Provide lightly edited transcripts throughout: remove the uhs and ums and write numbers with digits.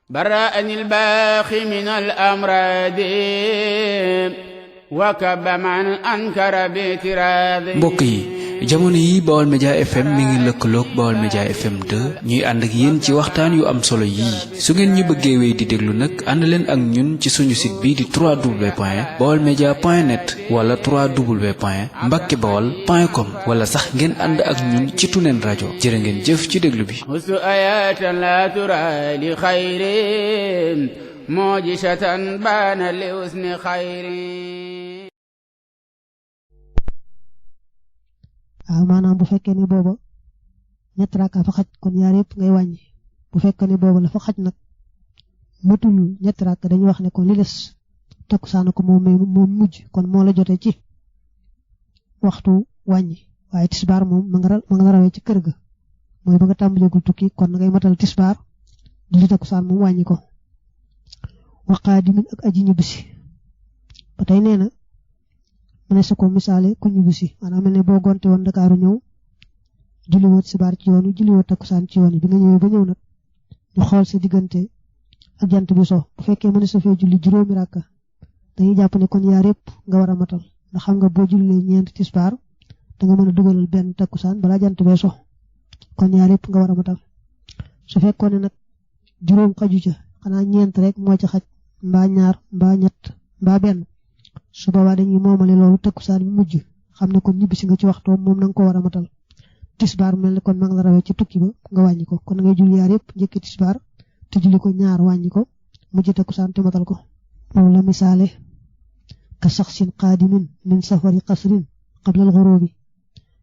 برأني الباخي من الأمراض وكب من أنكر باعتراضي. mbokk yi jamono yi Baol Média FM mi ngi lëkkaloog Baol Média FM 2 ñuy ànd ak yéen ci waxtaan yu am solo yii su ngeen ñu bëggee wéy di déglu nag ànd leen ak ñun ci suñu site bi di www.baolmedia.net wala www.mbackebaol.com wala sax ngeen ànd ak ñun ci Tuneen rajo. jërë ngeen jëf ci déglu bi. حسن آيات لا ترى لخير معجزة بان لحسن خير. maanaam bu fekkee ni booba ñett raaka fa xaj kon yaar yëpp ngay wàññi bu fekkee ni booba la fa xaj nag matul ñett raaka dañuy wax ne kon li des takkusaan ko moom mujj kon moo la jote ci waxtu wàññi waaye tisbaar moom ma nga la rawee ci kër ga mooy ba nga tàmbalegul tukki kon ngay matal tisbaar julli takkusaan moom wàññi ko waqaadimin ak aji ñibbisi ba tey nee na mane sa ko misaale ku ñibbisi maanaam mel ne boo gonte woon Dakaaru ñëw julli woo tisbaar ci yoon wi julli woo takkusaan ci yoon wi bi nga ñëwee ba ñëw nag ñu xool sa diggante ak jant bi so bu fekkee mën sa fee julli juróomi rakka dañuy jàpp ne kon yaar yëpp nga war a matal ndax xam nga boo jullee ñeent tisbaar da nga mën a dugalal benn takkusaan balaa jant bee so kon yaar yëpp nga war a matal su fekkoon ne nag juróom xaju ca xanaa ñeent rek moo ci xaj mbaa ñaar mbaa ñett mbaa benn su boobaa dañuy moomale loolu takkusaan bi mujj xam ne kon ñibbisi nga ci waxtu moom na nga ko war a matal tisbaar mel ne kon ma nga la rawee ci tukki ba nga wàññi ko kon ngay julli yaar yëpp njëkki tisbaar te julli ko ñaar wàññi ko mujj takkusaan te matal ko moom la misaale ka shaxsin qaadimin min safari qasrin qabla al-ghurubi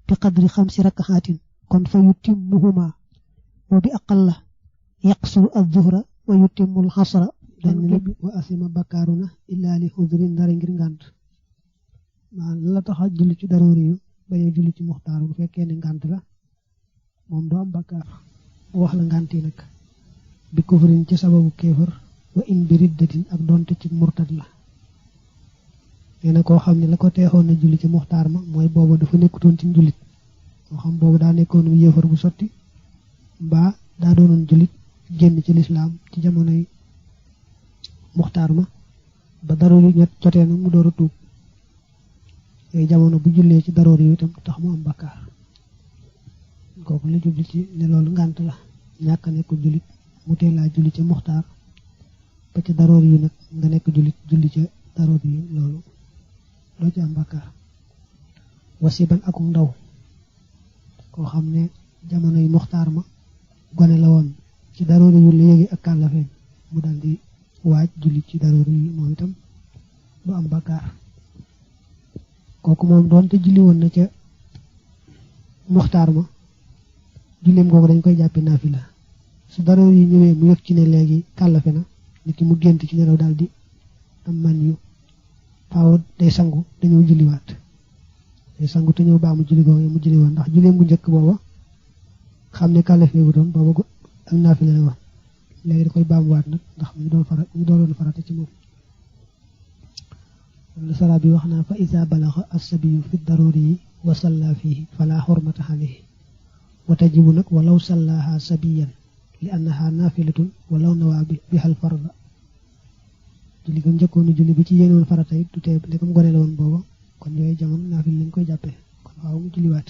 bi qadri 5 rak'atin kon fa yutimmuhuma wa bi aqalla yaqsuru adh-dhuhra wa yutimmu al-'asra dan lépp wa asima bakkaaruna illa li hudrin dara ngir ngànt maan la tax a julli ci daroori yu bañ a julli ci muxtaar bu fekkee ne ngànt la moom doo am bakkaar wax la ngànt yi nag bi kufrin ci sababu kéefër wa in bi riddatin ak donte ci murtad la nee na koo xam ne la ko teexoon na julli ci muxtaar ma mooy booba dafa nekkutoon ci jullit moo xam boobu daa nekkoon yéefar bu sotti mbaa daa doonoon jullit génn ci lislaam ci jamonoy muxtaar ma ba daroori ñett jotee nag mu door a tuub yooyu jamono bu jullee ci daroori yu itam tax mu am bakkaar kooku la jubli ci ne loolu ngànt la ñàkk a nekk jullit mu teel laa julli ci muxtaar ba ca daroori yu nag nga nekk jullit julli ca daroori yu loolu doo ci am bakkaar wasiban ak ndaw koo xam ne jamono yi muxtaar ma gone la woon ci daroori yu la yéegi ak kàllafeem mu dal di waaj julli ci daroori yi moom itam du am bakkaar kooku moom doonte julli woon na ca muxtaar ma julleem googu dañ koy jàppe naafila su daroori yi ñëwee mu yëg ci ne léegi kàllafe na niki mu gént ci nelaw daal di am man yu faaw day sangu dañoo julliwaat day sangu te ñëw baamu julli googu mu julli woon ndax julleem bu njëkk booba xam ne kàllafe wu doon booba ak naafila la woon léegi da koy baamuwaat nag ndax mu doon farata ci moom la sara bi wax naa fa iza balagha as-sabiyyu fi daruri wa salla fihi fala hurmata alayhi wa tajibu nag walaw sallaha sabiyan li annaha nafilatun walaw nawa biha al-farda julli ko njëkkoon julli bi ci yéenoon farata it du tee ndekam gone la woon booba kon yooyu jamono naafil lañ koy jàppee kon waaw mu julliwaat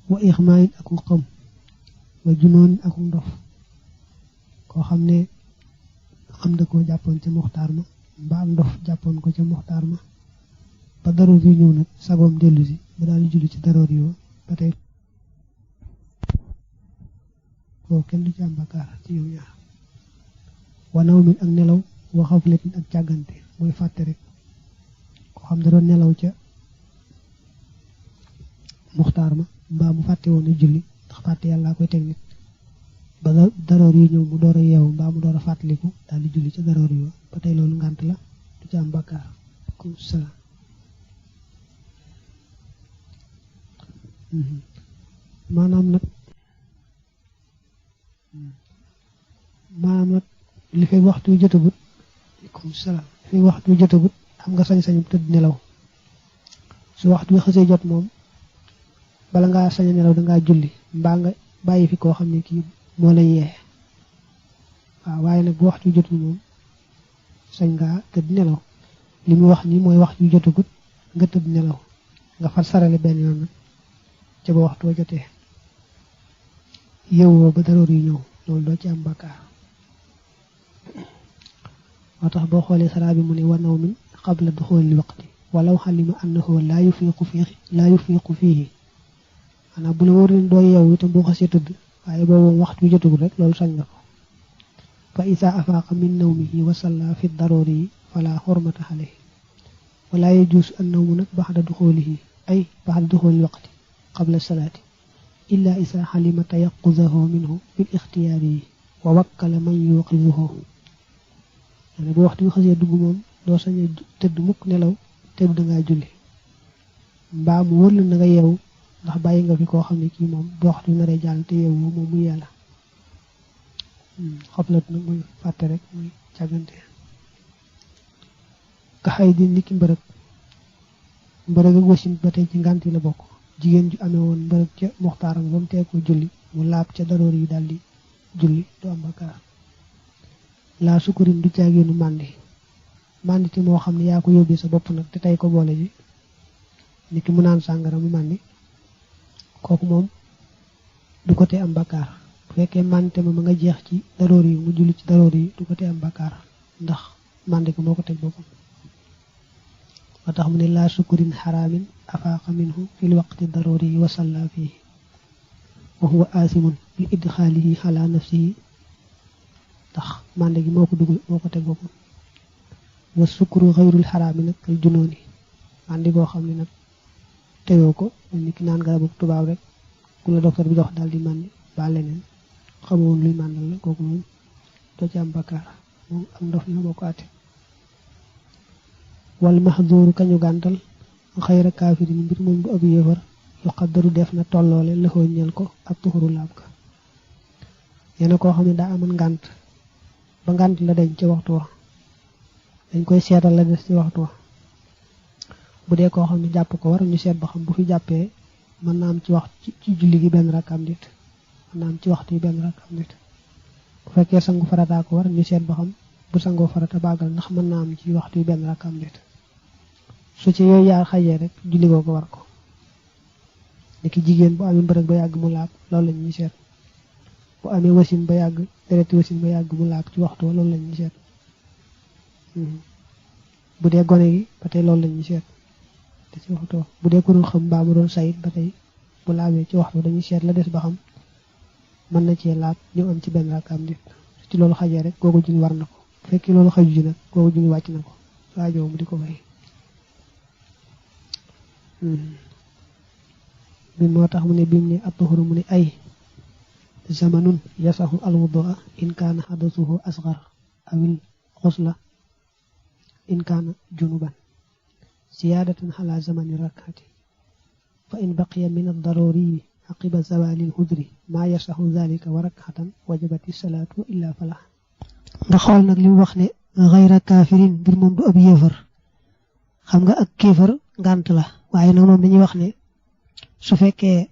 wa ixmaayin aku xam wa junoonin aku ndof koo xam ne xam da koo jàppoon ca muxtaar ma mbaa ndof jàppoon ko ca muxtaar ma ba daroor yi ñëw nag sagoom dellu si ba daal di julli ci daroor yi ba tey koo kenn du ci am bakkaar ci yow ñaar wanaw min ak nelaw wa xaflatin ak càggante mooy fàtte rek koo xam da doon nelaw ca muxtaar ma mbaa mu fàtte woon a julli ndax fàtte yàlla koy teg nit ba daroor yi ñëw mu door a yeewu mbaa mu door a fàttaliku daal di julli ca daroor yi ba tey loolu ngànt la du ci am bakkaar comme ça maanaam nag li fay waxtu yu jotagut comme ça li fay waxtu yu jotagut am nga sañ-sañu tëdd nelaw su waxtu wi xasee jot moom bala ngaa sañ a nelaw dangaa julli mbaa nga bàyyi fi koo xam ne kii moo lay yee waaye nag bu waxtu jotul moom sañ ngaa tëdd nelaw li mu wax ni mooy waxtu jotagut nga tëdd nelaw nga far sarale benn yoon nag ca ba waxtu wa jotee yeewoo ba daroor yu ñëw loolu doo ci am bàkkaar moo tax boo xoolee saraa bi mu ne wa nawmin qabla duxoolil waqti walaw xalima annahu laa yufiiqu fiihi maanaam bu la wóor leen doo yeewu itam boo xasee tëdd waaye boobu waxtu jotagul rek loolu sañ nga ko fa isa afaaqa min nawmihi wa salla fi daroori fala xurmata alayhi wala yajuus an nawmu nag baxda duxoolihi ay baxda duxoolil waqti qabla salaati illa isa xalima tayaquzahu minhu bil ixtiyaari wa wakkala man yuqizuhu bu waxtu yu xasee dugg moom doo sañ a tëdd mukk nelaw te du dangaa julli mbaa mu wër la na nga yeewu ndax bàyyi nga fi koo xam ne kii moom bu waxtu naree jàll te yeewu moom muy yàlla xoblat nag muy fàtte rek muy càggante ka xay di niki mbërëg ak wasin ba tey ci ngànt yi la bokk jigéen ju amee woon mbërëg ca muxtaaram ba mu tee ko julli mu laab ca daroor yi daldi julli du am bakkaar laa sukkurin du caageenu màndi te moo xam ne yaa ko yóbbee sa bopp nag te tey ko boole ji niki mu naan sàngara mu màndi kooku moom du ko tee am bakkaar bu fekkee màndite ma nga jeex ci daroor yi mu julli ci daroor yi du ko tee am bakkaar ndax màndi ko moo ko teg boppam moo tax mu ne laa sukkurin xaraamin afaaqa minhu fil waqti daroori yi wa salla fihi wa huwa aasimun bi idxaalihi ala nafsihi ndax màndi gi moo ko dugal moo ko teg boppam wa sukkuru xayrul xaraami nag al junooni màndi boo xam ne nag tegoo ko ni ki naan garabu tubaab rek ku la docteur bi jox daal di màndi ba leneen xamoon luy màndal la kooku moom doo ci am bakkaar moom am ndof ñoo boo ko àtte wal maxduuru kañu gàntal xayra kaafirin mbir moom du ab yéefar yu xaddaru def na tolloole lëxoo ñel ko ak tuxuru laab ka yeena koo xam ne daa amoon ngànt ba ngànt la deñ ci waxtu wa dañ koy seetal la des ci waxtu wa bu dee koo xam ne jàpp ko war ñu seet ba xam bu fi jàppee mën naa am ci wax ci julli gi benn rakam nit mën naa am ci waxtu yi benn rakam nit bu fekkee sangu farataa ko war ñu seet ba xam bu sangoo farata baagal ndax mën naa am ci waxtu yi benn rakam nit su ci yooyu yaar xajee rek julli goo ko war ko niki jigéen bu amee mbërëg ba yàgg mu laab loolu lañ ñuy seet bu amee wasin ba yàgg dereti wasin ba yàgg mu laab ci waxtu wa loolu lañ ñuy seet bu dee gone gi ba tey loolu lañ ñuy seet te ci waxtu wa bu dee ko dul xam mbaa mu doon sayit ba tey bu laabee ci waxtu dañuy seet la des ba xam mën na cee laab ñu am ci benn rakam nit su ci loolu xajee rek googu julli war na ko bu fekkee loolu xaju ji nag googu julli wàcc na ko waajoo mu di ko fay bi moo tax mu ne bimu ne at-tuhuru mu ne ay zamanun yasahu al-wudu'a in kaana hadasuhu asghar awil xusla in kaana junuban ziyadatan ala zamani rak'ati fa in baqiya min ad-daruri aqiba zawali al-hudri ma yasahu dhalika wa rak'atan wajabati salatu illa falah nga xool nag li mu wax ne ghayra kafirin ngir moom du ab yéefar xam nga ak kéefar ngànt la waaye nag moom dañuy wax ne su fekkee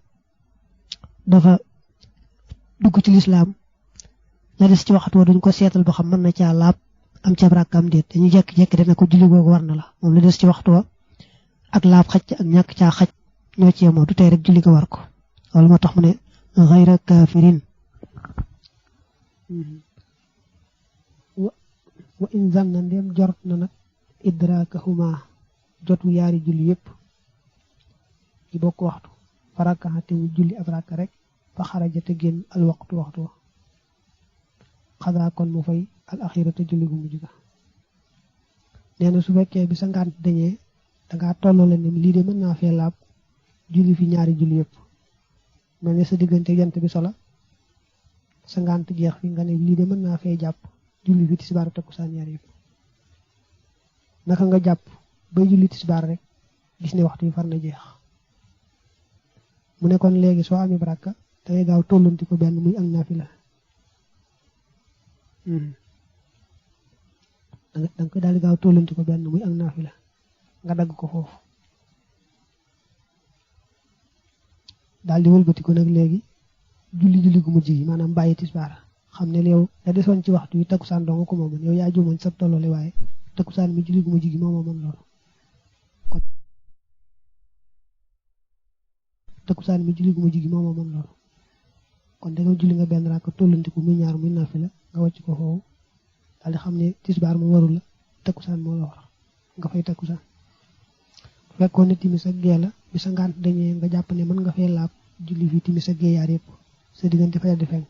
dafa dugg ci lislaam la des ci waxtu wa duñ ko seetal ba xam mën na caa laab am ca rakkam déet dañuy jekki-jekki def na ko julli googu war na la moom la des ci waxtu wa ak laab xaj ak ñàkk caa xaj ñoo ci yemoo du tey rek julli ko war ko loolu moo tax mu ne ghayra kafirin wa in zanna ndem jort na nag idrakahuma jotu yaari julli yépp ci bokk waxtu farakaxate wu julli ab rakka rek fa xaraja te génn al waxtu wa xadaa kon mu fay al axira te julli gu mujj ga nee na su fekkee bi sa ngànt dañee dangaa tolloo la ne lii de mën naa fee laab julli fi ñaari julli yépp mel ne sa diggante jant bi sola sa ngànt jeex fi nga ne lii de mën naa fee jàpp julli fi tisbaar takkusaan ñaar yépp naka nga jàpp bay julli tisbaar rek gis ne waxtu yi far na jeex mu ne kon léegi soo amee baraka dangay gaaw tollanti ko benn muy ak naafila danga koy daal di gaaw tollanti ko benn muy ak naafila nga dagg ko foofu daal di wëlbati ko nag léegi julli gu mujj gi maanaam bàyyi tisbaar xam ne yow da desoon ci waxtu wi takkusaan dong ko moomoon yow yaa juumoon sa tolloole waaye takkusaan mi julli gu mujj gi moo moomoon loolu kon takkusaan mi julli gu mujj gi moo moomoon loolu kon da nga julli nga benn rakk tollantiku muy ñaar muy naafila nga wàcc ko foofu daal di xam ne tisbaar mu warul la takkusaan moo la war nga fay takkusaan fekkoon ne timis ak gee la bi sa ngànt dañee nga jàpp ne mën nga fee laab julli fii timis ak gee yaar yëpp sa diggante fajar di fenk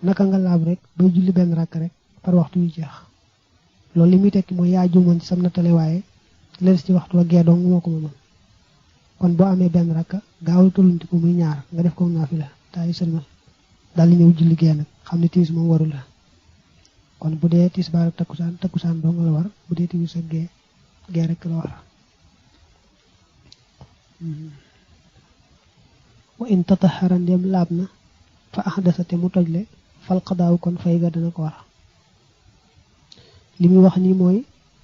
naka nga laab rek bay julli benn rakk rek par waxtu yu jeex loolu li muy tekki mooy yaa juumoon ci sam nattale waaye lees ci waxtu wa gee dong moo ko moomoon kon boo amee benn rakk gaawul tollantiku muy ñaar nga def ko naafila taay sëlmal daal di ñëw julli gee nag xam ne timis moom warul la kon bu dee tisbaar ak takkusaan dong la war bu dee timis ak gee rek la war wa in tatahara ndem laab na fa ahdasa te mu tojle fal qadaaw kon fay ga dana ko war li muy wax nii mooy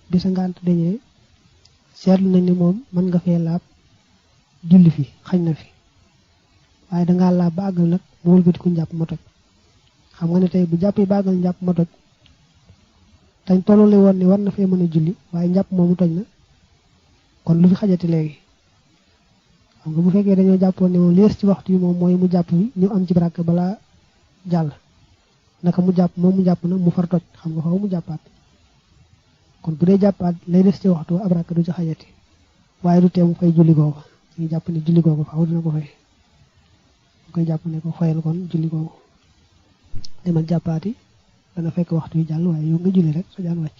bi sa ngànt dañee seetlu nañ ne moom mën nga fee laab julli fi xañ na fi waaye dangaa laab ba àggal nag mu wëlbatiku njàpp ma toj xam nga ne tey bu jàppee ba àggal njàpp ma toj tañ tollule woon ne war na fee mën a julli waaye njàpp moomu toj na kon lu fi xajati léegi xam nga bu fekkee dañoo jàppoon ne moom lees ci waxtu yi moom mooy mu jàpp bi ñu am ci baraka balaa jàll naka mu jàpp moom mu jàpp na mu far toj xam nga faaw mu jàppaat kon bu dee jàppaat lay des ci waxtu ab rakk du ci xajati waaye du tee mu fay julli googu ñu jàpp ne julli googu faaw dina ko fay ñu koy jàpp ne ko fayal kon julli googu demal jàppaati dana fekk waxtu yi jàll waaye yow nga julli rek sa jaan wàcc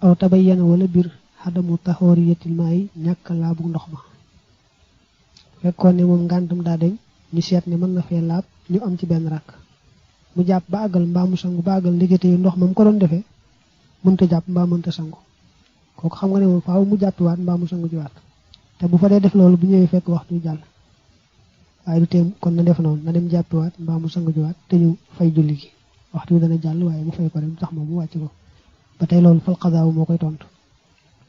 aw tabayyana wala biir xadamu taxooriyatil maa yi ñàkk laabu ndox ma fekkoon ne moom ngàntam daa deñ ñu seet ne mën na fee laab ñu am ci benn rakk mu jàpp ba àggal mbaa mu sangu ba àggal ndekete yu ndox ma mu ko doon defee mënta jàpp mbaa mënta sangu kooku xam nga ne moom faaw mu jàppiwaat mbaa mu sangu jiwaat te bu fa dee def loolu bu ñëwee fekk waxtu jàll waaye du tee kon na def noonu na dem jàppiwaat mbaa mu sangu jiwaat te ñu fay julli gi waxtu wi dana jàll waaye mu fay ko dem tax moom mu wàcc ko ba tey loolu fal qadaaw moo koy tontu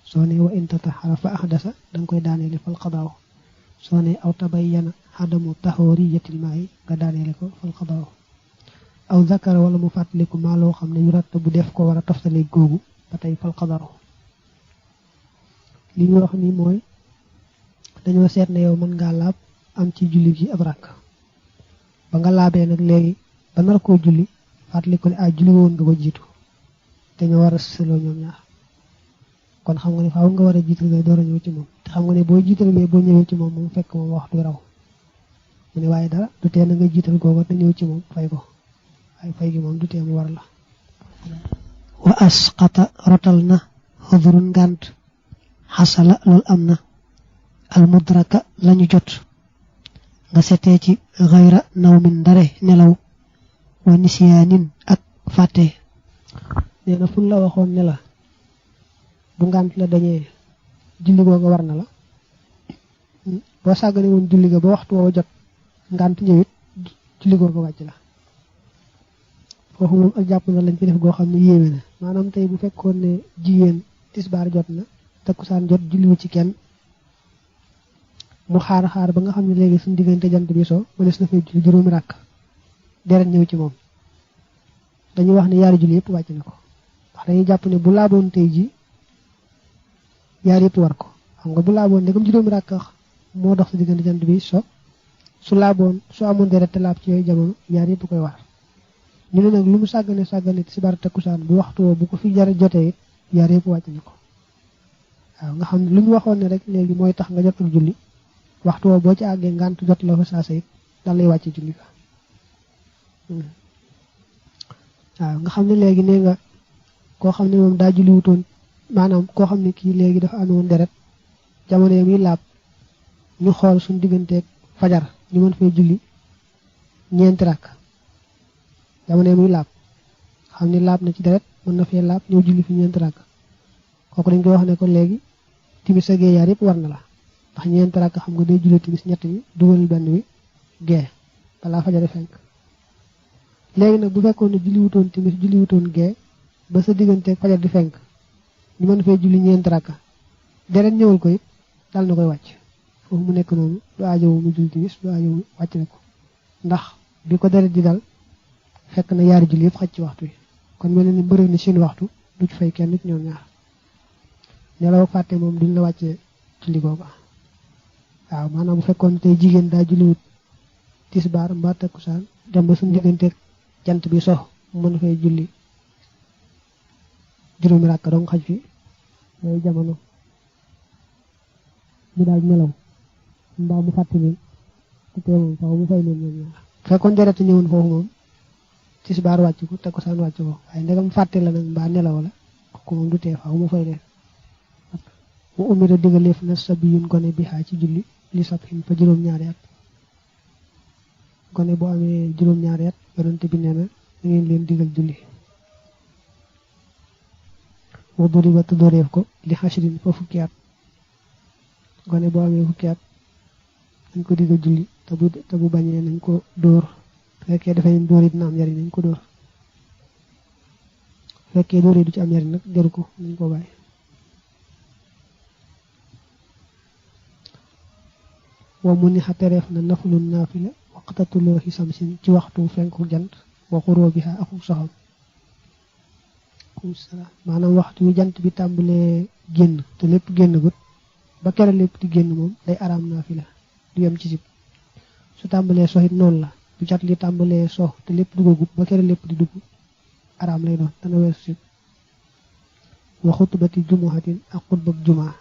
soo ne wa in tatahara fa ahdasa da nga koy daaneele fal qadaaw soo ne aw tabayyana xadamu taxooriyatil maa yi nga daaneele ko fal qadaaw aw zakara wala mu fàttaliku maa loo xam ne yu ratta bu def ko war a toftale googu ba tey fal qadaaw li ñu wax ni mooy dañoo seet ne yow mën ngaa laab am ci julli gi ab rakk ba nga laabee nag léegi ba nar koo julli fàttaliku ne julli woon nga ko jiitu te ñu war a sëloo ñoom ñaar kon xam nga ne faaw nga war a jiital ngay door a ñëw ci moom te xam nga ne boo jiital ngay boo ñëwee ci moom moom fekk moom waxtu raw mu ne waaye dara du tee na nga jiital googu te ñëw ci moom fay ko waaye fay gi moom du tee mu war la wa asqata rotal na xudurun ngànt xasala loolu am na almudraka lañu jot nga setee ci xayra nawmin ndare nelaw wa nisyaanin ak fàtte nee na fun la waxoon ne la bu ngànt la dañee julli googa war na la boo sàggane woon julli ga ba waxtu woo jot ngànt ñëwit julli googa wàcc la foofu moom ak jàpp na lañ fi def goo xam ne yéeme na maanaam tey bu fekkoon ne jigéen tisbaar jot na takkusaan jot julliwu ci kenn mu xaar ba nga xam ne léegi suñu diggante jant bi soo mënees na fay julli juróomi ràkk deret ñëw ci moom dañuy wax ne yaari julli yëpp wàcc na ko wax dañuy jàpp ne bu laaboon tey ji yaar yëpp war ko xam nga bu laaboon ndegam juróomi ràkk moo dox sa diggante jant bi so su laaboon su amoon deret te laab ci yooyu jamono yaar yëpp koy war ñu ne nag lu mu sàggane tisbaar takkusaan bu waxtu woo bu ko fi jar jotee it yaar yëpp wàcc na ko waaw nga xam ne lu ñu waxoon ne rek léegi mooy tax nga jot ak julli waxtu woo boo ci àggee ngànt jot la fa saasa it dal lay wàcce julli fa waaw nga xam ne léegi nee nga koo xam ne moom daa julli wutoon maanaam koo xam ne kii léegi dafa amoon deret jamono yi muy laab ñu xool suñu digganteeg fajar ñu mën fay julli ñeenti rakk jamono yi muy laab xam ne laab na ci deret mën na fee laab ñëw julli fi ñeenti rakk kooku dañ koy wax ne ko léegi timis ak gee yaar yëpp war na la ndax ñeenti rakk xam nga day julli timis ñett ñi dugal benn wi gee balaa fajare fenk léegi nag bu fekkoon ne julli wutoon timis julli wutoon gee ba sa digganteeg fajar di fenk ñu mën fee julli ñeenti rakk deret ñëwal ko it dal na koy wàcc foofu mu nekk noonu du aajowu mu julli timis du aajowu wàcc na ko ndax bi ko deret di dal fekk na yaari julli yëpp xaj ci waxtu wi kon mel ni bëri na seen waxtu du ci fay kenn nit ñoom ñaar nelaw ak fàtte moom duñ la wàccee julli googu waaw maanaam bu fekkoon tey jigéen daa julliwut tisbaar mbaa takkusaan dem ba suñu digganteeg jant bi sox mu mën a fay julli juróomi rakka dong xaj fi yooyu jamono mu daal nelaw mbaa mu fàtte leen te tee moom faaw mu fay leen ñoom ñaar fekkoon deret ñëwoon foofu moom tisbaar wàcc ko takkusaan wàcc ko waaye ndegam fàtte la nag mbaa nelaw la ko moom du tee faaw mu fay leen mu umira digaleef na sabiyun gone bi xaa ci julli li sab xin fa juróom-ñaari at gone bu amee juróom-ñaari at yonente bi nee na da ngeen leen digal julli wa duriba tuddoreef ko li xashrin fa fukki at gone bu amee fukki at nañ ko digal julli te bu bañee nañ ko dóor fekkee dafay dóor yi dina am njariñ nañ ko dóor fekkee dóor yi du ci am njariñ nag jaru ko nañ ko bàyyi wa mu ni xatereef na naflu naafila waqtatuloo xisam sin ci waxtu fenku jant wa xuroo bi xa akuk soxam maanaam waxtu wi jant bi tàmbalee génn te lépp génn gut ba kere lépp di génn moom day araam naafila du yem ci sib su tàmbalee soxit noonu la bu cat li tàmbalee sox te lépp duggagut ba kere lépp di dugg araam lay doon dana weesu sib wa xutbati jumuhatin ak xutbak jumaa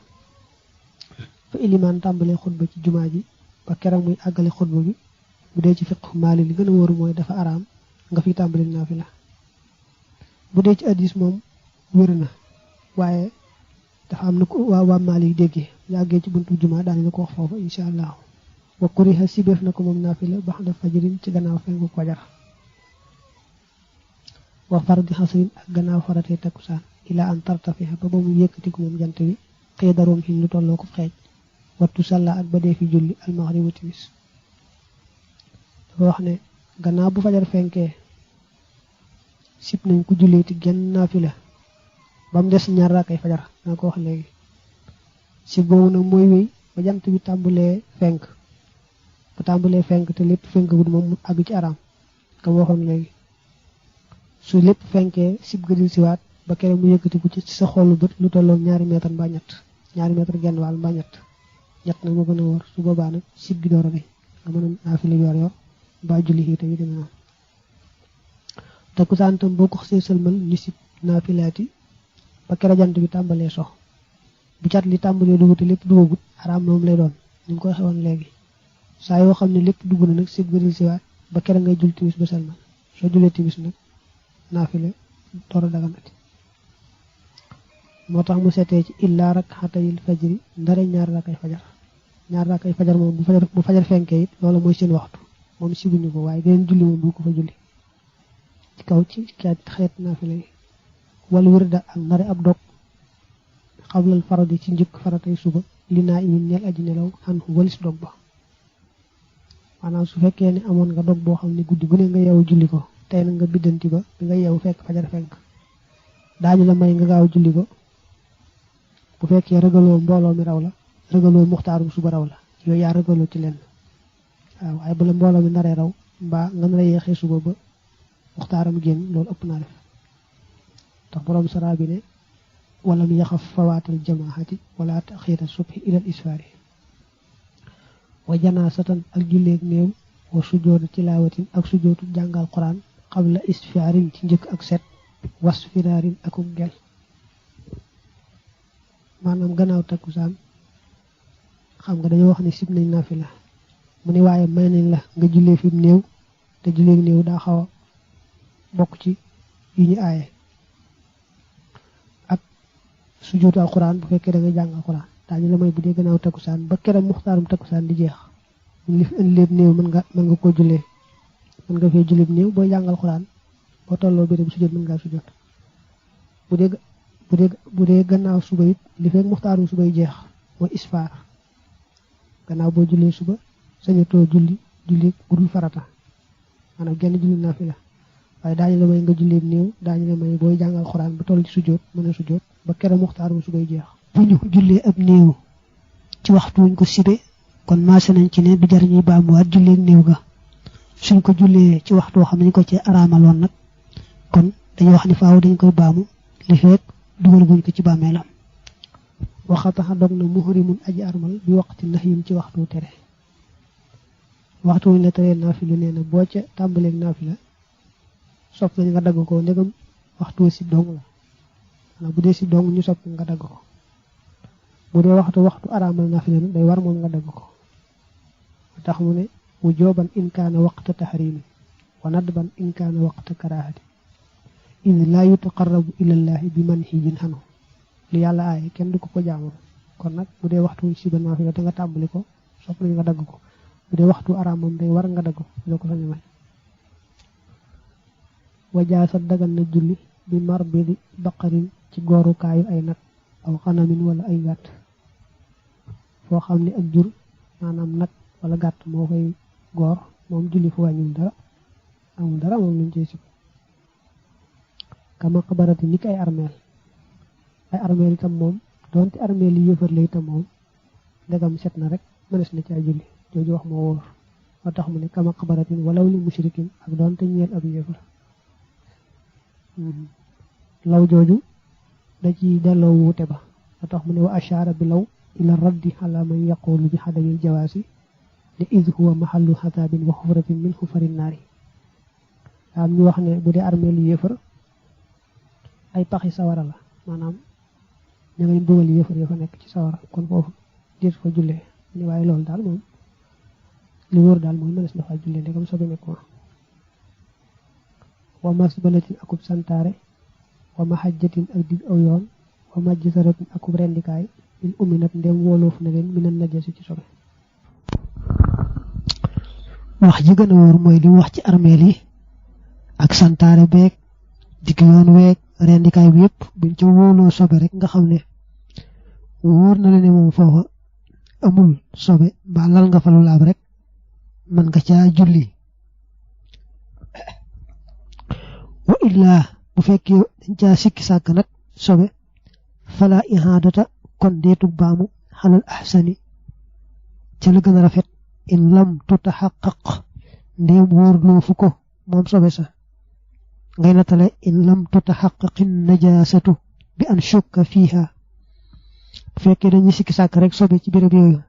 fa ilimaan tàmbalee xutba ci jumaa ji ba keram muy àggale xutba bi bu dee ci fiqh maali li gën a wóoru mooy dafa araam nga fi tàmbali naafila bu dee ci hadiis moom wér na waaye dafa am na ko waa maali yi déggee yàggee ci buntu jumaa daani la ko wax foofu insha allah wa kuriha sibeef na ko moom naafila baxda fajarin ci gannaaw fenku fajar wa fardi xasrin ak gannaaw faratee takkusaan ilaa an tartafiha ba mu yëkkatiku moom jant bi xëy daroom xiñ lu tolloo ko xeej wattu salla ak ba dee fi julli almaxribu timis dafa wax ne gannaaw bu fajar fenkee sib nañ ko jullee ti genn naafila ba mu des ñaar raakay fajar naa ko wax léegi sib boobu nag mooy wéy ba jant bi tàmbalee fenk bu tàmbalee fenk te lépp fenk gud moom mu àgg ci araam ka waxoon léegi su lépp fenkee sib gëdil siwaat ba kere mu yëkkatiku ci sa xolu bët lu tolloog ñaari meetar mbaa ñett genn wàll mbaa ñett na moo gën a wóor su boobaa nag sib gi door a nga mën a naafila yor mbaa julli xiita yi deme noonu takkusaan tam boo ko xasee sëlmal ñu sib naafilaati ba kere jant bi tàmbalee sox bu cat li tàmbalee dugg te lépp duggagut araam moom lay doon ni mu koy xewoon léegi saa yoo xam ne lépp dugg na nag sib gëdil siwaat ba kere ngay jul timis ba sëlmal soo julee timis nag naafila door a daganati moo tax mu seetee ci illaa rak'atayil fajri ndare ñaar rakkay fajar moom bu fajar fenkee it loolu mooy seen waxtu moom sibuñu ko waaye geneen julli moom bu ko fa julli ci kaw ci xeet naafila yi wal wirda ak ndare ab dog xablal faradi ci njëkk faratay suba li naa imin ñeel aji nelaw xan walis dog ba maanaam su fekkee ne amoon nga dog boo xam ne guddi gu ne nga yeewu julli ko tey na nga biddanti ba bi nga yeewu fekk fajar fenk daañu la may nga gaaw julli ko bu fekkee ragaloo mbooloo mi raw la ragaloo muxtaarum suba raw la yooyu yaa ragaloo ci lenn waaw waaye bu la mbooloo mi naree raw mbaa nga nar a yeexee suba ba muxtaaram génn loolu ëpp naa def tax borom saraa bi ne wala mu yaxaf fawaatal jamaahati wala taxiira subhi ilal isfaari wa janaasatan ak julleeg néew wa sujoodu tilaawatin ak sujoodu jàngal quran qabla isfaarin ci njëkk ak set was firaarin akum gel maanaam gannaaw takkusaan xam nga dañoo wax ne sib nañ naafila mu ne waaye may nañ la nga jullee fi néew te julleeg néew daa xaw a bokk ci yi ñu aaye ak sujoodu alquran bu fekkee da nga jàng alquran daañu la may bu dee gannaaw takkusaan ba keroog muxtaarum takkusaan di jeex li fi indi lépp néew mën nga koo jullee mën nga fee jullee néew booy jàngal xuraan boo tolloo béréb sujjóot mën ngaa sujjóot bu dee gannaaw suba it li fekk muxtaarum suba yi jeex mooy isfaar gannaaw boo jullee suba sañatoo julli gudul farata maanaam genn julli naafila waaye daañu la may nga jullee néew daañu la may booy jàngal xuraan ba toll ci sujjóot mën a sujjóot ba keroog muxtaarum suba yi jeex. bu ñu jullee ab néew ci waxtu wuñ ko sibe kon maase nañ ci ne du jar ñuy baamuwaat julleeg néew ga suñ ko jullee ci waxtu woo xam ne ñu ko ci araamaloon nag kon dañuy wax ni faaw dañ koy baamu li fekk dugal guñ ko ci bàmmeelam waxataxa dog na muhrimun aji armal bi waqti nahyim ci waxtu tere waxtu wuñ la teree naafila nee na boo ca tàmbaleeg naafila sopp nañ nga dagg ko ndegam waxtu si dong la wala bu dee si dong ñu sopp nga dagg ko bu dee waxtu araamal naafila day war moom nga dagg ko tax mu ne wujuban in kaana waqta tahrimi wa nadban in kaana waqta karahati in la yutaqarrabu ila llahi bi manhijin hanu li yàlla aaye kenn du ko jaamu kon nag bu dee waxtu si ba naafila te nga tàmbali ko sopp nañ nga dagg ko bu dee waxtu araam moom day war nga dagg ko la ko sañu may wajaasa dagan na julli bi marbidi baqarin ci goorukaayu ay nag aw xanamin wala ay gàtt foo xam ne ak jur maanaam nag wala gàtt moo koy goor moom julli fu wàññul dara amul dara moom lañ cey sib kama xabarati ni ki ay armeel itam moom doonte armeel yi yëfar la itam moom ndegam set na rek mënees na ci ay julli jooju wax moo wóor moo tax mu ne kama xabaratin walaw li mushrikin ak doonte ñeel ab yëfar law jooju da ci delloo wuute ba moo tax mu ne wa ashara bi law ila raddi ala man yaqulu bi xadamil jawaasi li id huwa mahallu xataabin wa xufratin min xufari naari am ñu wax ne bu dee armeel yi yëfar ay paxi sawara la maanaam ña ngay dugal yëfar ya fa nekk ci sawara kon foofu déet fa jullee ni waaye loolu daal moom li wóor daal mooy mënees na fa jullee ndegam sobe nekk wa masbalatin akub santaare wa mahajjatin ak dig aw yoon wa majsaratin akub rendikaay in uminat ndem wóoloofu na leen minan najasi ci sobe wax ji gën a wóor mooy li wax ci armeel yi ak santaare beeg dig yoon weeg rendikaay bi yëpp buñ ci wóoloo sobe rek nga xam ne wóor na la ne moom foofa amul sobe mbaa lal nga fa lu laab rek man nga caa julli wa illaa bu fekkee dañ caa sikki sàkk nag sobe fala ihaadata kon deetu baamu xalal ahsani ca la gën a rafet in lam tutaxaqaq ndéem wóor loo fu ko moom sobe sa ngay natale in lam tutaxaqaqin najaasatu bi an shukka fiiha bu fekkee dañuy sikki sàkk rek sobe ci béréb yooyu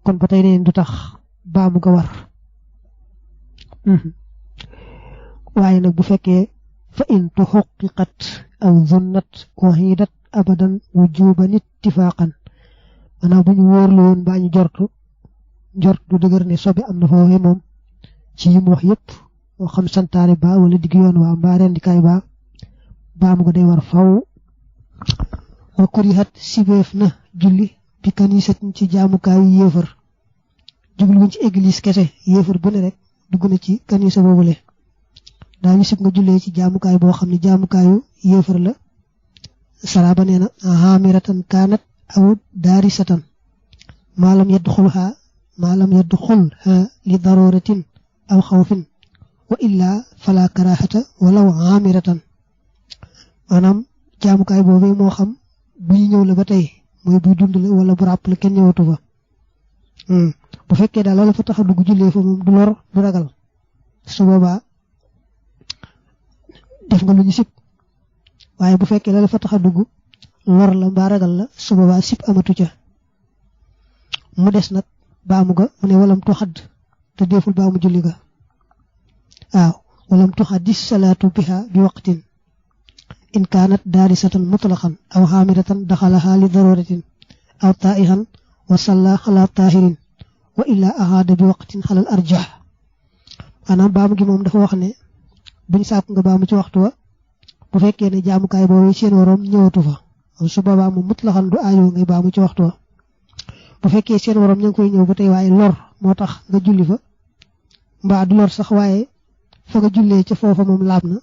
kon ba tey neen du tax baamu ga war waaye nag bu fekkee fa in tuxaqiqat aw zunnat waxidat abadan wujuban ittifaqan maanaam bu ñu wóorlu woon baa ñu njort du dëgër ne sobe am na foofee moom ci yi mu wax yépp moo xam santaare ba wala digg yoon waa mbaa rendikaay ba baamu ga day war faw wa kurihat sibeef na julli bi kanisatin ci jaamukaayu yéefar jublu wuñ ci église kese yéefar bu ne rek dugg na ci kanisa boobule daañu sib nga jullee ci jaamukaay boo xam ne jaamukaayu yéefar la saraba nee na hamiratan kaanat aw daarisatan maalam yadxulha li daruratin aw xawfin wa illa fala karahata walaw hamiratan maanaam jaamukaay boobee moo xam buy ñëw la ba tey mooy buy dund la wala bu ràpp la kenn ñëwatu fa bu fekkee daal loolu fa tax a dugg jullee fa moom du lor du ragal su boobaa def nga lu ñu sib waaye bu fekkee loolu fa tax a dugg lor la mbaa ragal la su boobaa sib amatu ca mu des nag baamu ga mu ne walam tuxadd te deful baamu julli ga waaw walam tuxaddi salaatu biha bi waqtin in kaanat daarisatan mutlaqan aw xaamiratan daxalaha li daruratin aw taa'ihan wa salla ala taahirin wa illa ahaada bi waqtin xalal arjah maanaam baamu gi moom dafa wax ne buñ sàkk nga baamu ci waxtu wa bu fekkee ne jaamukaay boobu seen waroom ñëwatu fa su boobaa moom mutlaxan du aajoo ngay baamu ci waxtu wa bu fekkee seen waroom ña ngi koy ñëw ba tey waaye lor moo tax nga julli fa mbaa du lor sax waaye fa nga jullee ca foofa moom laab na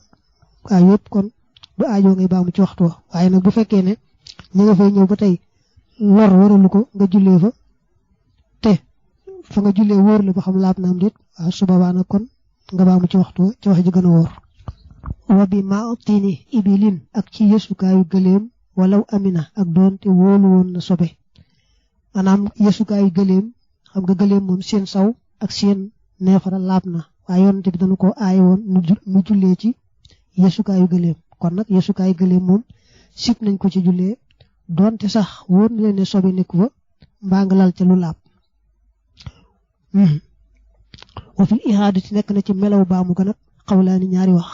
waaye yëpp kon du aajoo ngay baamu ci waxtu wa waaye nag bu fekkee ne ña nga fay ñëw ba tey lor waralu ko nga jullee fa te fa nga jullee wóor la ba xam laab na am déet waaw su boobaa nag kon nga baamu ci waxtu wa ci wax ji gën a wóor wa bi maatini ibilin ak ci yësukaayu gëléem walaw amina ak doonte wóolu woon na sobe maanaam yësukaayu gëléem xam nga gëléem moom seen saw ak seen neefara laab na waaye yonent bi dañu ko aaye woon nu jullee ci yesukaayu gëléem kon nag yesukaayu gëléem moom sib nañ ko ci jullee doonte sax wóor na leen ne sobe nekku fa mbaa nga lal ca lu laab wa fil ihaadati nekk na ci melaw baamu ga nag xawlaani ñaari wax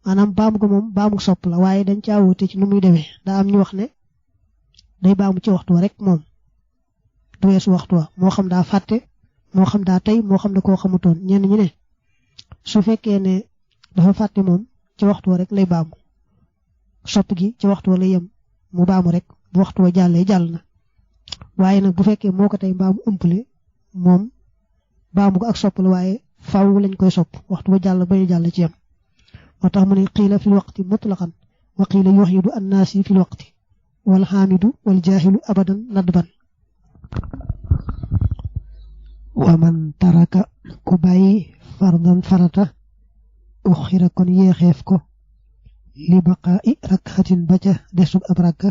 maanaam baamu ga moom baamu sopp la waaye dañ caa wute ci nu muy demee daa am ñu wax ne day baamu ci waxtu wa rek moom du weesu waxtu wa moo xam daa fàtte moo xam daa tey moo xam ne koo xamutoon ñenn ñi ne su fekkee ne dafa fàtte moom ci waxtu wa rek lay baamu sopp gi ci waxtu wa lay yem mu baamu rek bu waxtu wa jàllee jàll na waaye nag bu fekkee moo ko tey mbaamu ëmpale moom baamu ko ak sopp la waaye faaw lañ koy sopp waxtu wa jàll bañu jàll ci yem moo tax mu ne qiila fil waqti mutlaqan wa qiila yuxidu annaasi fil waqti wal xaamidu wal jaahilu abadan nadban wa man taraka ku bàyyi fardan farata uxira kon yeexeef ko li baqaa'i rakxatin ba ca desug ab rakka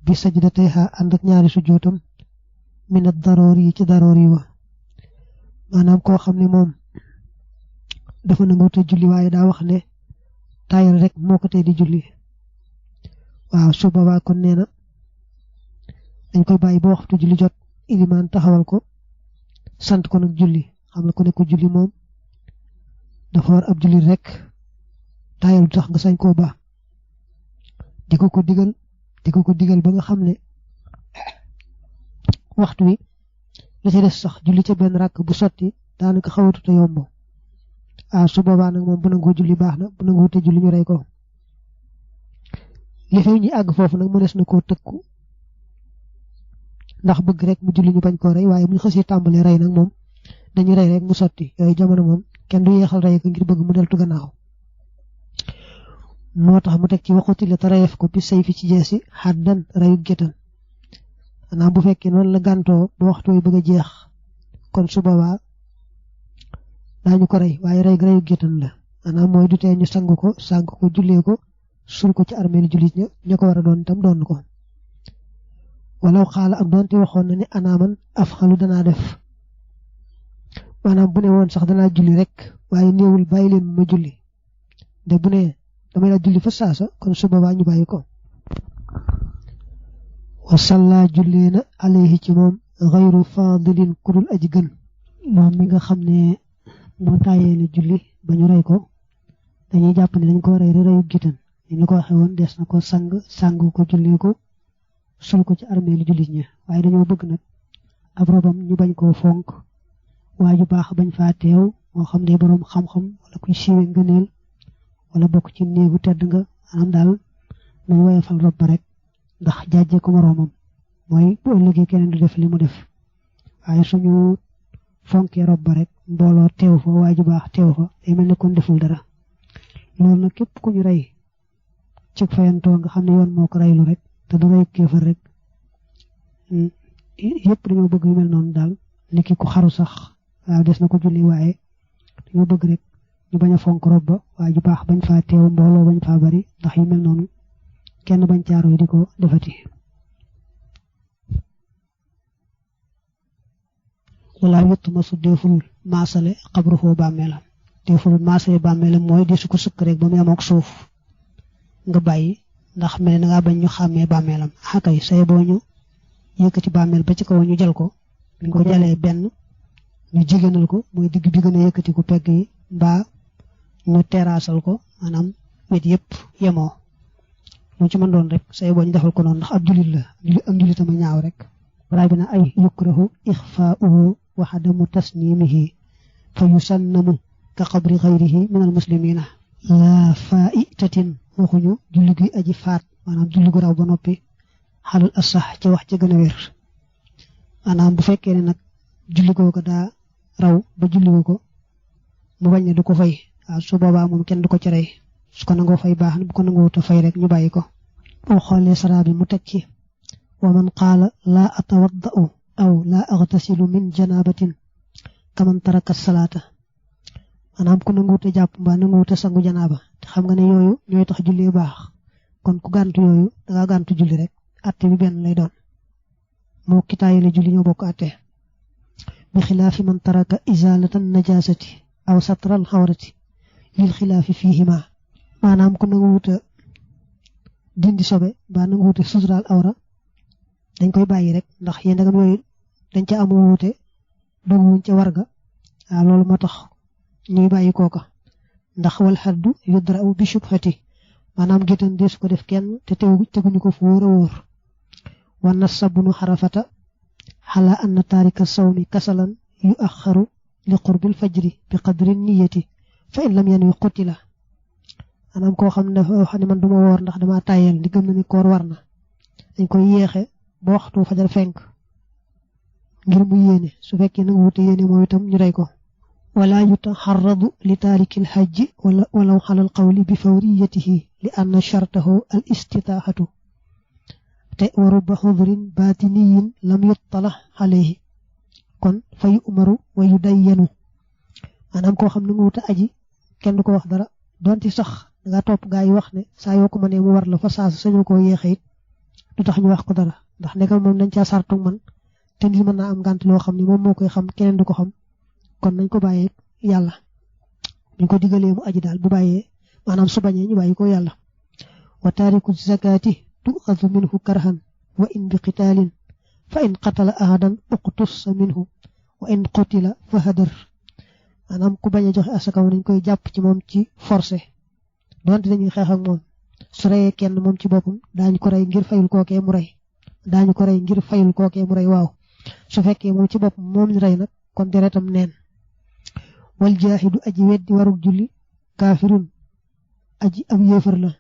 bi sajdatayha ànd ak ñaari sujjootam min ad-daroori yi ci daroori wa maanaam koo xam ne moom dafa nangu te julli waaye daa wax ne taayal rek moo ko tey di julli waaw su boobaa kon nee na dañ koy bàyyi ba waxtu julli jot ilimaan taxawal ko sant ko nag julli xam la ko ne ko julli moom dafa war ab julli rek taayal du tax nga sañ koo baax di ko ko digal ba nga xam ne waxtu wi la ci des sax julli ca benn rakk bu sotti daanaka xawatuta yomb su boobaa nag moom bu nangoo julli baax na bu nangoo te julli ñu rey ko li fay ñi àgg foofu nag mënees na koo tëkku ndax bëgg rek mu julli ñu bañ koo rey waaye bu ñu xasee tàmbalee rey nag moom dañuy rey rek mu sotti yooyu jamono moom kenn du yeexal rey ko ngir bëgg mu deltu gannaaw moo tax mu teg ci waxuti la te reyeef ko bi say fi ci jeesi xaddan reyu gétan maanaam bu fekkee noonu la gàntoo ba waxtu wi bëgg a jeex kon su boobaa daañu ko rey waaye rey reyu gétan la maanaam mooy du tee ñu sang ko jullee ko sul ko ci armeelu jullit ña ko war a doon itam doon ko walaw xaala ak doonte waxoon na ne anaaman af xalu danaa def maanaam bu ne woon sax danaa julli rek waaye néewul bàyyi leen ma julli de bu ne damay la julli fa saasa kon su boobaa ñu bàyyi ko wa salla jullee na alayhi ci moom xayru fadilin kudul aji gën moom mi nga xam ne moo tàyyee la julli ba ñu rey ko dañuy jàpp ne dañ ko rey reyu gitan ni ñu ko waxee woon des na ko sang ko jullee ko sul ko ci armeelu jullit ña waaye dañoo bëgg nag ab robam ñu bañ koo fonk waa ju baax bañ faa teew moo xam ne boroom xam-xam wala kuy siiwe ngëneel wala bokk ci néegu tedd nga maanaam daal nañ woyofal rob ba rek ndax jaajee ko moroomam mooy bu ëllëgee keneen du def li mu def waaye suñu fonkee rob ba rek mbooloo teew fa waa ju baax teew fa day mel ne kon deful dara loolu nag képp ku ñu rey ci fayantoo nga xam ne yoon moo ko reylu rek te du rey kéefar rek yëpp dañoo bëgg yu mel noonu daal niki ku xaru sax waaw des na ko julli waaye dañoo bëgg rek ñu bañ a fonk rob ba waa ju baax bañ faa teew mbooloo bañ faa bari ndax yu mel noonu kenn bañ caaro yi di ko defati wala yottu ma su deful maasale xabru foo bàmmeelam deful maasale bàmmeelam mooy di su ko sëkk rek ba mu am ak suuf nga bàyyi ndax mel na ngaa bañ ñu xàmmee bàmmeelam xakay say boo ñu yëkkati bàmmeel ba ci kaw ñu jël ko ñu ko jalee benn ñu jigéenal ko mooy digg bi gën a yëkkati ko pegg yi mbaa ñu terrassal ko maanaam wet yëpp yemoo lu ci mën doon rek say boo ñu defal ko noonu ndax ab julit la am julitama ñaaw rek waraay bi na ay yukrahu ixfaauhu wa adamu tasnimihi fa yusannamu ka qabri xayrihi min al muslimina la faitatin waxuñu julli gi aji faat maanaam julli gu raw ba noppi xalal asax ci wax ca gën a wér maanaam bu fekkee ne nag julli googu daa raw ba julli ko mu bañ ne du ko fay waaw su boobaa moom kenn du ko ci rey su ko nangoo fay baax na bu ko nangoo te fay rek ñu bàyyi ko boo xoolee saraa bi mu teg ci wa man qaala laa atawadda'u aw laa aghtasilu min janabatin kaman taraka salaata maanaam ku nanguwute jàpp mbaa nanguwute sangu janaaba te xam nga ne yooyu ñooy tax julli baax kon ku gàntu yooyu dangaa gàntu julli rek atte bi benn lay doon moo kitaayi la julli ñoo bokk atte bi xilaafi man taraka izalatan najasati aw satral xawrati lil xilaafi fiihima maanaam ku nangu wuta dindi sobe ba nangu wuta sutural awra dañ koy bàyyi rek ndax yéen ndagam yooyu dañ ca amu wuute doguwuñ ca warga loolu moo tax ñuy bàyyi kooka ndax wal xaddu yudra'u bi shubhati maanaam géttan deesu ko def kenn te teguñu ko fu wóor a wóor wa nasabnu xarafata xala anna taarika sawmi kasalan yu axaru li qurbil fajri bi qadri niyati fa in lam yanwi qutila maanaam koo xam ne dafa wax ne man duma woor ndax dama tàyyel di gëm na ni koor war na dañ koy yeexe ba waxtu fajar fenk ngir mu yéene su fekkee nanga wute yéene moom itam ñu rey ko wala yutaxarradu li taariki lxajji walaw xalal qawli bi fawriyatihi li anna shartahu al istitaaxatu te wa rubba xudrin baatiniyin lam yuttala alayhi kon fa yu'maru wa yudayyanu maanaam koo xam ne nga wute aji kenn du ko wax dara donte sax danga topp gaa yi wax ne saa yoo ko mënee mu war la fa saasa sañoo koo yeexe it du tax ñu wax ko dara ndax nekkam moom dañ caa sartu man te nit mën naa am gànt loo xam ne moom moo koy xam keneen du ko xam kon nañ ko bàyyee yàlla ñu ko digalee mu aji daal bu bàyyee maanaam su bañee ñu bàyyi ko yàlla wa taariku zakati tu'xazu minhu karhan wa in bi qitaalin fa in qatala ahadan uqtussa minhu wa in qutila fa hadar maanaam ku bañ a joxe asaka nañ koy jàpp ci moom ci forcé donte dañuy xeex ak moom su reyee kenn moom ci boppam daañu ko rey ngir fayul kookee mu rey waaw su fekkee moom ci boppam moom ñu rey nag kon deretam neen wal jaahidu aji weddi warug julli kaafirun aji ab yéefar la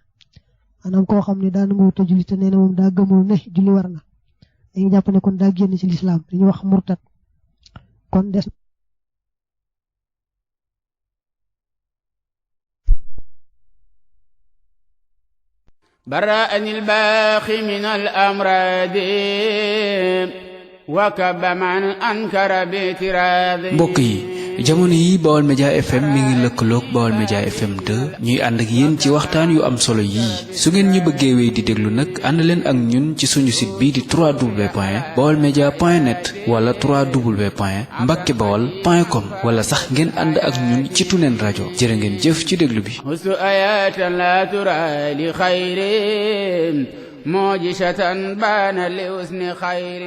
maanaam koo xam ne daa nangu wuta julli te nee na moom daa gëmul ne julli war na dañuy jàpp ne kon daa génn ci lislaam dañuy wax murtad kon des برأني الباخي من الأمراض وكب من أنكر باعتراض mbokk yi jamono yi Baol Média FM mi ngi lëkkaloog Baol Média FM 2 ñuy ànd ak yéen ci waxtaan yu am solo yii su ngeen ñu bëggee wéy di déglu nag ànd leen ak ñun ci suñu site bii di www.baolmedia.net wala www.mbackebaol.com wala sax ngeen ànd ak ñun ci Tuneen rajo jërë ngeen jëf ci déglu bi حسن آيات لا ترى لخير معجزة بان لحسن خير